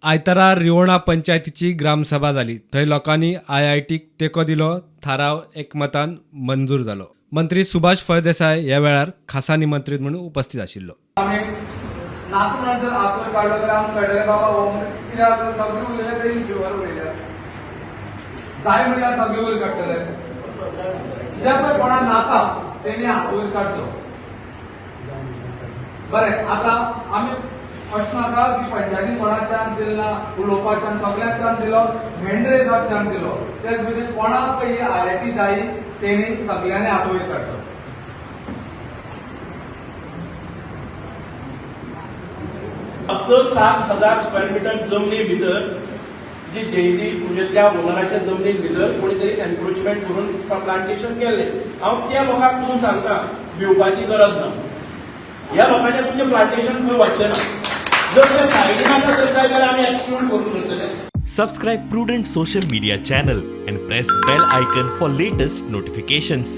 आयतारा रिवणा पंचायतीची ग्रामसभा जाली. थंय लोकांनी आयआयटीक तेंको दिलो. थाराव एकमतान मंजूर जालो. मंत्री सुभाष फळदेसाय ह्या वेळार खासा निमंत्रीत म्हणून उपस्थित आशिल्लो. आमी नातून जर आपूण काडलो जाल्यार आमकां कळटलें बाबा हो कित्याक सगळें उलयलें तेजी फिवर उलयल्या जाय म्हणल्यार सगळें वयर काडटले. जे पळय कोणा नाका तेणी हात वयर काडचो. बरें, आतां आमी अशें नाका की पंचायतीन कोणाक चान्स दिलो ना उलोवपाक चान्स, सगळ्यांक चान्स दिलो, मेंढरेजाक चान्स दिलो. तेच भशेन कोणाक पळय आयआयटी जाय तेणी सगळ्यांनी हात वयर काडचो. 6-7 हजार स्क्वेअर मिटर जमनी भितर जी जयंती म्हणजे त्या ओनराच्या जमनी भितर कोणी तरी एन्क्रोचमेंट करून प्लांटेशन केल्लें. हांव त्या लोकांक पसून सांगता, भिवपाची गरज ना. ह्या लोकांचें तुमचें प्लांटेशन खंय वचचें ना. जर ते सायडीन आसा तर जाय जाल्यार आमी एक्सक्लूड करून करतले. Subscribe Prudent Social Media channel and press bell icon for latest notifications.